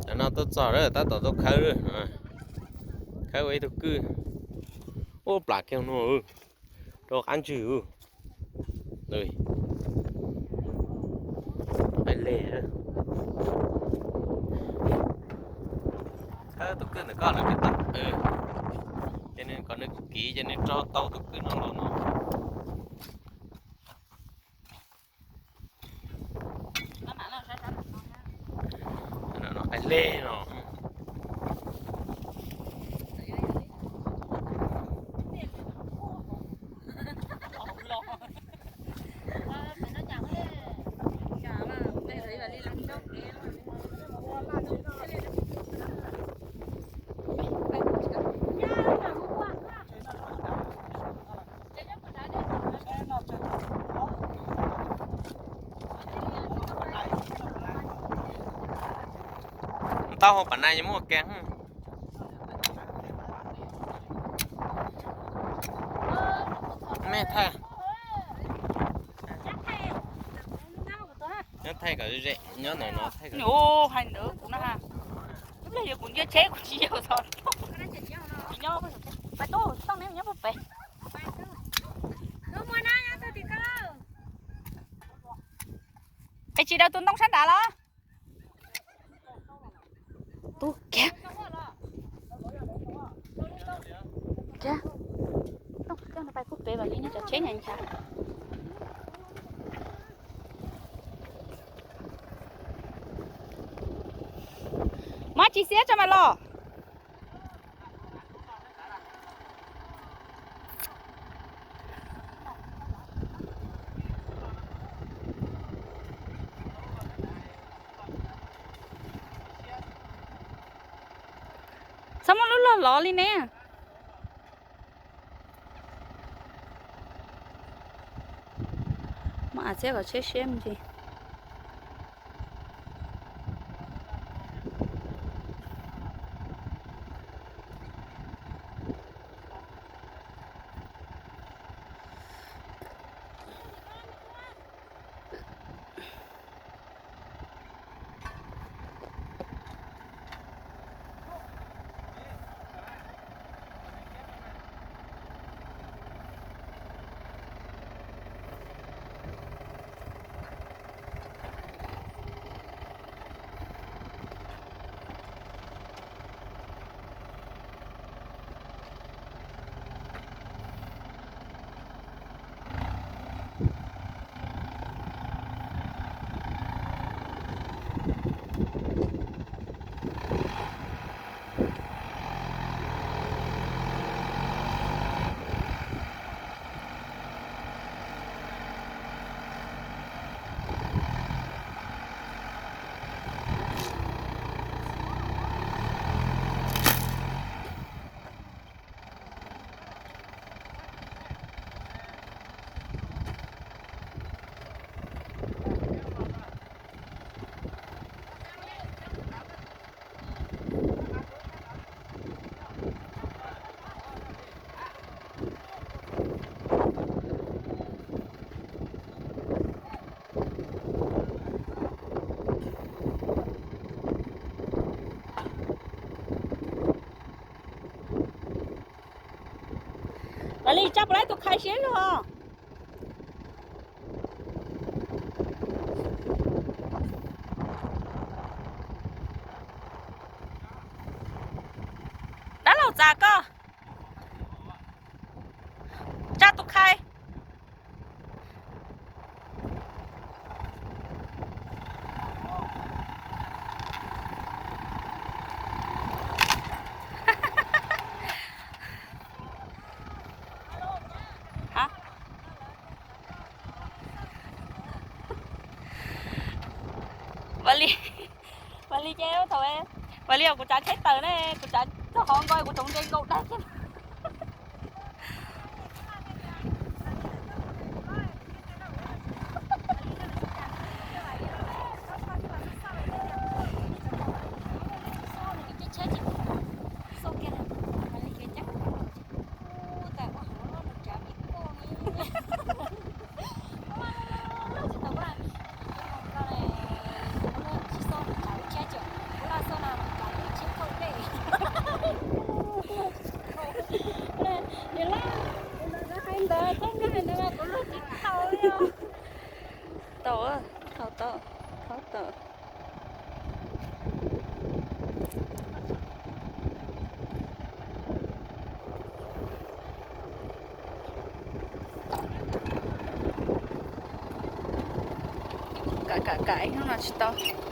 Cov no tuaj txog lawm, tab tom tuaj khawb lawm. Khawb ua ib tug kwj. Ub, plam kiag no, rau qab ntswg. Qab leg. Khawb tus kwj ntawm koj lawm, ces nws kom nws kiv ces nws rau tau tus kwj no los no. Qab leg no. Tau hauv pam nai muaj kev. Me thaij. Nyob thaij kom ze, nyob ntawm no thaij kom. Hais ntawd kuv na ha. Ib pliag yog kuv ntiab tsheb kuv tsis yog txog. Tsis nyob, pais tuaj txoj ne nyob puag pem. Es tsis daws tus ntoo sab nrad los? Tub kiag. Kiag. Coj pais puag pem vam li nyob cov tsheb ncha ncha. Mab tsis xiab tso mas los. Txhob muab lub log lov li ne. Muab av txiab kom tsheb siab me ntsis. Vam Lis, tsa puas laib tus khai siab zog os. Dab laug txas koj. Tsa tus khai. Vam Lis, Vam Lis ces thaum Vam Lis os, kuv tsav tsheb tawm ne, kuv tsav txog qhov nkaus kuv tsoov nce nkaus dag kiag. Tau, tau, tau, tau. Kam kam kam, ib hnub no tsis tau.